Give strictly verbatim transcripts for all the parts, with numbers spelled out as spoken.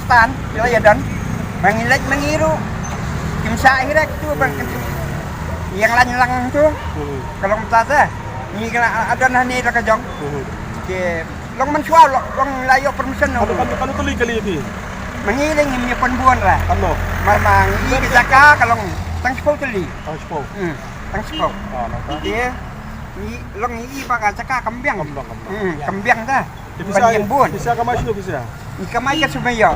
Tan, ïa ïa don. Ma ngi leit ma ngi ruh. Kim shah hi rek tu ban kan tu. Ïa nga lang lang tu. Hmm. Ka long ta sa. Ngi ka la don hangne la ka jong. Hmm. Te long mynshuwa long, long la ïoh permission. Kano, kano, kano tylli kali ïa phi? Ma ngi leng ngim ïa pynbun ra. Kano? Mar ma ngi ka jaka ka long tang shiphew tylli. Tang shiphew. Hmm. Tang shiphew. Ah, nangta. Te ngi long ngi ba ka jaka kam biang. Kam biang, kam biang. Hmm, kam biang ta. Te phi sa, phi sa kamai shano phi sa? Ngi kamai ka sumai ïoh.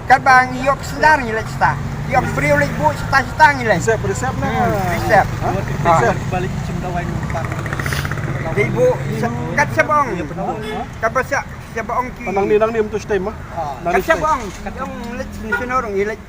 Katba ngi ïoh ka sendar ngi leit seta. Ïoh ka briew leit buh seta seta ngi leit. Reserve, reserve na? Hmm, reserve. Ha? Reserve. Dei buh kat Sembong. Katba sa Sembong ki. Nangne, nangne mynta stem ma. Kat Sembong. Ong leit sini sini orang ngi leit.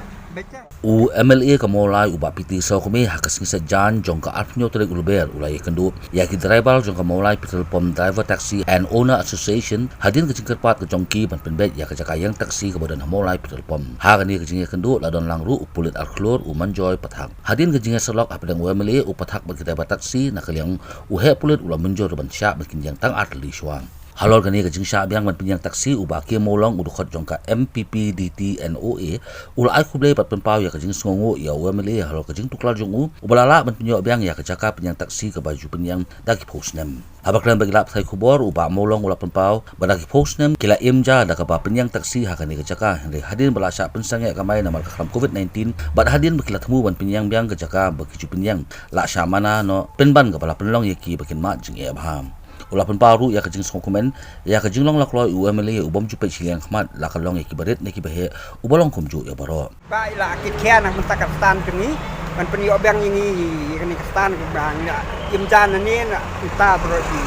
U M L A ka Mawlai u Bah P T Sawkmie ha ka sngi Saitjaiñ jong ka arphew tarik u Lber u la ïakynduh ïa ki driver jong ka Mawlai Petrol Pump Driver Taxi and Owner Association hadien ka jingkyrpad ka jong ki ban pynbeit ïa ka jaka ïeng taxi kaba don ha Mawlai Petrol Pump. Ha kane ka jingïakynduh la don lang ruh u pulit arkhlur u Manjoy Pathak. Hadien ka jingïasyllok hapdeng u M L A u Pathak bad ki driver taxi na ka liang u heh pulit u la mynjur ban shah ban kin ïeng tang ar tylli shuwa. Halor kane ka jingshah biang ban pynïeng taxi u Bah K Mawlong u dkhot jong ka M P P D T N O A u la ai khublei bad pynpaw ïa ka jingsngewnguh ïa u M L A halor ka jingtuklar jong u uba la lah ban pynïoh biang ïa ka jaka pynïeng taxi kaba ju pynïeng da ki phew snem. Haba kren bad ki lad pathai khubor u Bah Mawlong u la pynpaw ba da ki phew snem ki la im ja da kaba pynïeng taxi ha kane ka jaka hynrei hadien ba la shah pynsangeh kamai namar ka khlam covid nineteen bad hadien ba ki la thmu ban pynïeng biang ka jaka ba ki ju pynïeng la shah mana noh pynban kaba la pynlong ïa ki ba kin mad jingeh bha. U la pynpaw ruh ïa ka jingsngewkmen ïa ka jinglong lakloi u M L A u bym ju peit shiliang khmat la ka long ïa kiba rit ne kiba heh uba long kumjuh ïa baroh. Ba i la kit khia na mynta ka stand jong ngi ban pynïoh biang ïa ngi ïa kane ka stand ba ngi la im ja na ne na mynta baroh i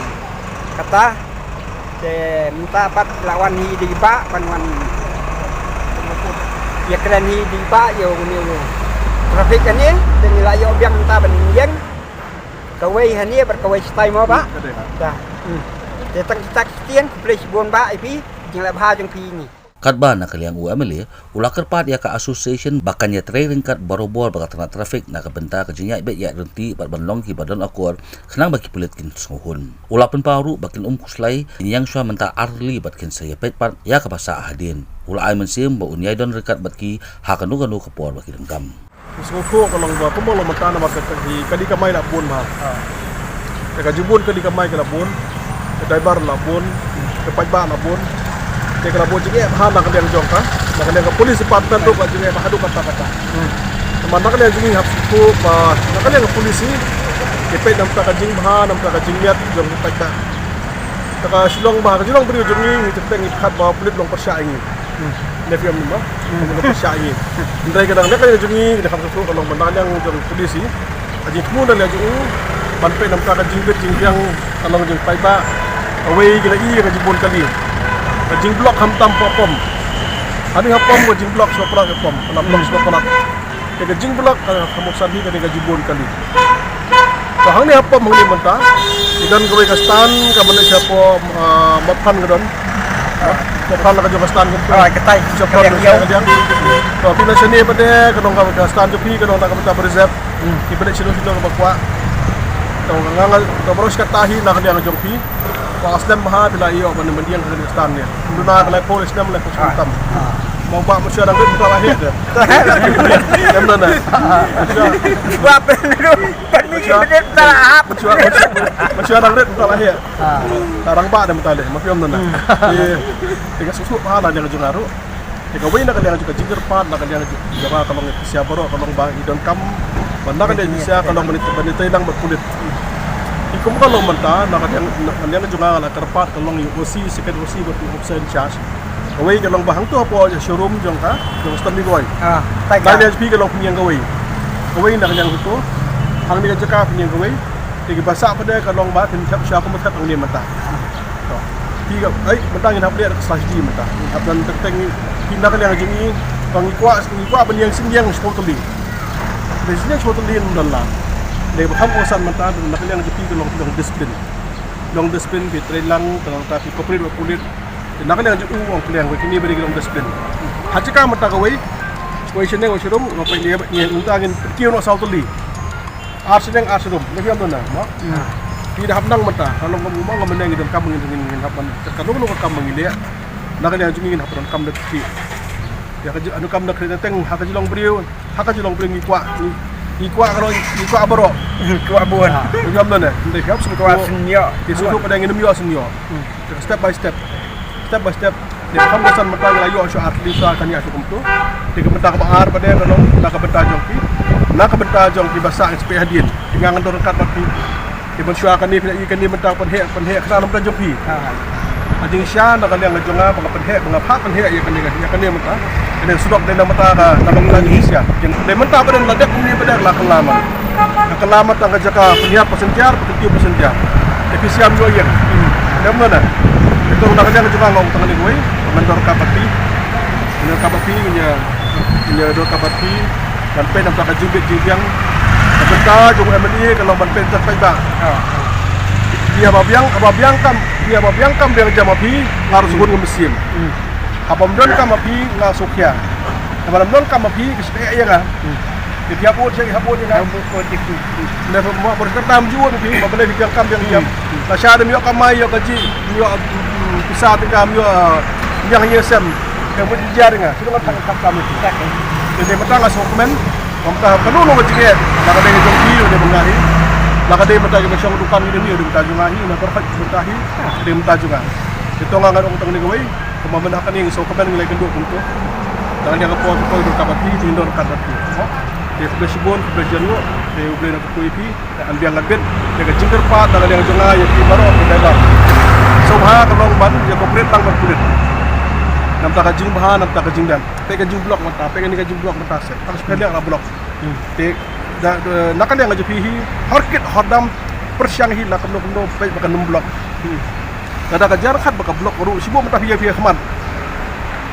kata. Te mynta pat la wan hi dei ba ban wan ïa kren hi dei ba ïa une u traffic kane te ngi la ïoh biang mynta ban ïeng. Kawei hane bad kawei stai mo ba. Hmm, ka dei ha. Da. Hmm. Te tang kita ki tieng khublei shibun ba ïa phi jingleh bha jong phi ngi. Katba na ka liang u M L A u la kyrpad ïa ka association ba kan ïatrei ryngkat barobor bad ka tnat traffic na ka bynta ka jingïaid beit ïaid ryntih bad ban long kiba don akor khnang ba ki pulit kin sngewhun. U la pynpaw ruh ba kin ym khuslai kin ïeng shuwa mynta ar tylli bad kin sa ïapeit pat ïa kaba sah hadien. U la ai mynsiem ba un ïai don ryngkat bad ki ha kano kano ka por ba ki donkam. Sngewthuh ka long ba kumba long mynta namar ka hi kali kamai la bun bha. Te ka jingbun kali kamai ka la bun. Ka driver la bun. Ka paidbah la bun. Te ka la bun jingeh bha na ka liang jong ka. Na ka liang ka police department ruh ka jingeh bha haduh katta katta. Namar na ka liang jong ngi hap sngewthuh ba na ka liang ka police hi. Ki peit namar ka jingbha namar ka jingmiat jong ka paidbah. Te ka shlong bha ka jinglong briew jong ngi ngi teng ngi khat ba pulit long pyrshah ïa ngi. Hmm. Ne phi ong mo? Hmm. Ka pyrshah ïa ngi. Hynrei ka dang dei ka jong ngi, ka dang kham sngewthuh ka long ba na ka liang jong police hi. Ka jingthmu na ka liang jong u ban peit namar ka jingbit jingbiang ka long jong paidbah. Kawei ki la i ka jingbun kali. Ka jingblok khamtam ha pom. Ani ha pom ka jingblok shuwa palat ha pom. Ka la blok shuwa palat. Te ka jingblok ka kham san hi ka dei ka jingbun kali. To hangne ha pom hangne mynta. Ki don kawei ka stand ka ban leit shapoh, ah, Mawphan ka don. Mawphan la ka jong ka stand ka. Oh, ka tai. Shapoh ka liang. To phi na shane pat de ka don ka stand jong phi ka don na ka bynta ba reserve. Hmm. Ki ban leit shano shano kaba kwah. To nga nga to baroh shi katta hi na ka liang jong phi. Ba slem bha phi la ïoh ban ïeng ha ka stand ne. Duna ka lai phew snem lai phew snem tam. Mo ba mo sha dang rit mynta la heh de. Em na na. Ba pen ru. Pen ni rit mynta la hap. Mo sha dang rit mynta la heh. Ta dang ba de mynta le. Mo phi em na na. Te ka suk suk ba la ïeng jong nga ruh. Te kawei na ka liang jong ka jingkyrpad na ka liang jong ka ka long pisa baroh ka long ba i donkam ba na ka liang jong ka long ba ni ba ni tei lang ba pulit. I kum ka long mynta na ka liang na ka liang jong ka la kyrpad ka long i O C second O C ba tu officer in charge. Kawei ka long ba hangto hapoh showroom jong ka jong Stanley Roy. Ah, tai ka. Na ka liang jong phi ka long pynïeng kawei. Kawei na ka liang jong to. Hangne ka jaka pynïeng kawei. Te ki ba sah pat de ka long ba kin thep sha kum thep hangne mynta. To. Phi ka, ai, mynta ngin hap leh ka strategy mynta. Ngin hap don teng teng phi na ka liang jong ngi, ba ngi kwah, ngi kwah ban ïeng sing ïeng shiphew tylli. Ban ïeng sing ïeng shiphew tylli ym don la. Dei ba kham kongsan mynta na ka liang jong phi ka long, long discipline. Long discipline phi trei lang, ka long ta phi cooperate bad pulit. Na ka liang jong u ong phi liang, kine ba dei ka long discipline. Ha jaka mynta kawei, kawei shane, kawei sharum, kawei ne, ne, mynta ngin kiew noh saw tylli. Ar shnong ar sharum, ne phi ïoh na, mo? Hmm. Phi da hap nang mynta, ka long ka mo, ka mynne ngi donkam ngi, ngi, ngi hap ban, ka long ka kam ngi leh. Na ka liang jong ngi ngin hap donkam da phi. Ïa ka ju-, anu kam na khri teng ha ka jinglong briew, ha ka jinglong briew ngi kwah, ngi, ngi kwah ka rong, ngi kwah baroh. Kwah bun. Ngi kwah bun ne. Ndei hap sngewthuh. Kwah sngewthuh. Ngi sngewthuh pat de ngin ym ïoh sngewthuh. Step by step. Step by step. Dei kham ka san mynta ngi la ïoh shuh ar tylli shuwa kane shuh kumto. Dei ka bynta kaba ar pat de ka long na ka bynta jong phi. Na ka bynta jong phi ba sah ngi speh hadien. Phi nga ngan don ryngkat bad phi. Te ban shuwa kane phi la i kane mynta pynheh, pynheh khnang na bynta jong phi. Ha. Ka jingshisha na ka liang ka jong nga ba nga pynheh, ba nga phah pynheh ïa kane, ïa kane mynta. Kane surok dei na mynta ka, na bynta jingshisha. Dei mynta ba dei la dep kumne ba dei la kylla ma. Nga kylla ma tang ka jaka pynhiar passenger, pynhiar passenger. Te phi shem ïoh ïeng. Dei mynta. Te to na ka liang ka jong nga nga ong tang kane kawei, ngan don ryngkat bad phi. Ngan don ryngkat bad phi, ngan ïa, ngan ïa don ryngkat bad phi. Ban peit na bynta ka jingbit jingbiang. Ka bynta jong u M L A ka long ban peit na bynta ka paidbah. Phi haba biang, haba biang kam, phi haba biang kam biang jam ma phi, nga ruh sngewbha nga mynsiem. Haba ym don kam ma phi, nga sngewkhia. Haba ym don kam ma phi, ka shu ïa nga. Phi hap ud, phi hap ud ïa nga. Hap ud, ud ïa phi. Lada phi mo, phi kata ym ju ud phi, ba balei phi biang kam biang jam. Lashai da ym ïoh kamai, ïoh kaji, ym ïoh, mm, pisa tyngka, ym ïoh, mm, biang ïa sem. Ka mut jia ïa nga. Shu nga tang kam kam ïa phi. Te dei mynta nga sngewkmen. Mynta kano kano ka jingeh, la ka dei ka jong phi, dei mynta hi. La ka dei mynta jong ka shong dukan ngi dei mynta jong nga hi, na ka rkhot mynta hi, dei mynta jong nga. Te to nga ngan ong tang kane kawei, kumba mynta kane ngi sngewkmen ngi la ïakynduh kumto. Tang ïa ka por ka por ka ba phi, jingdon ka ba phi. Te khublei shibun, khublei shibun, te U Blei un kyrkhu ïa phi. Te ngan biang ngan bit ïa ka jingkyrpad na ka liang jong nga ïa phi baroh ki driver. Sngewbha ka long ban ïa cooperate lang bad pulit. Na bynta ka jingbha, na bynta ka jingbiang. Peit ka jingblock mynta, peit kane ka jingblock mynta, sep tang spah liang la block. Te da, da, na ka liang jong phi hi, har kit har dam, pyrshang hi la kumno kumno peit ba kan ym block. Lada ka jar khat ba ka block ruh, shibun mynta phi ïa phi ïa khmat.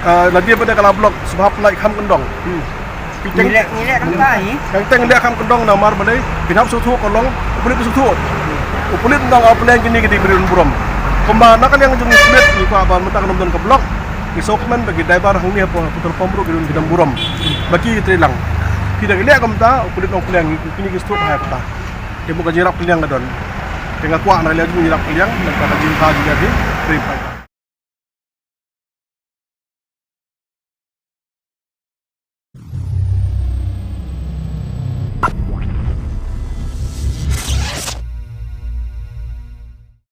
Ah, lada ba da ka la block, sngewbha pynlait kham kyndong. Phi teng, ngi leh, ngi leh kam ka hi. Teng teng leh kham kyndong namar balei, phin hap sngewthuh ka long, u pulit u sngewthuh. U pulit u ong u pylliang kine ki dei briew burom. Kumba na ka liang jong ngi pulit ngi kwah ba mynta kan ym don ka block. Ngi sngewkmen ba ki driver hangne hapoh petrol pump ruh ki don ki dang burom. Ba ki trei lang. Phi da ki leh kumta, u pulit u ong u pylliang kine ki sngewthuh ha kata. Te mut ka jingrap pylliang ka don. Te nga kwah na ka liang jong ngi rap pylliang, na ka jingrap pylliang, trei pylliang.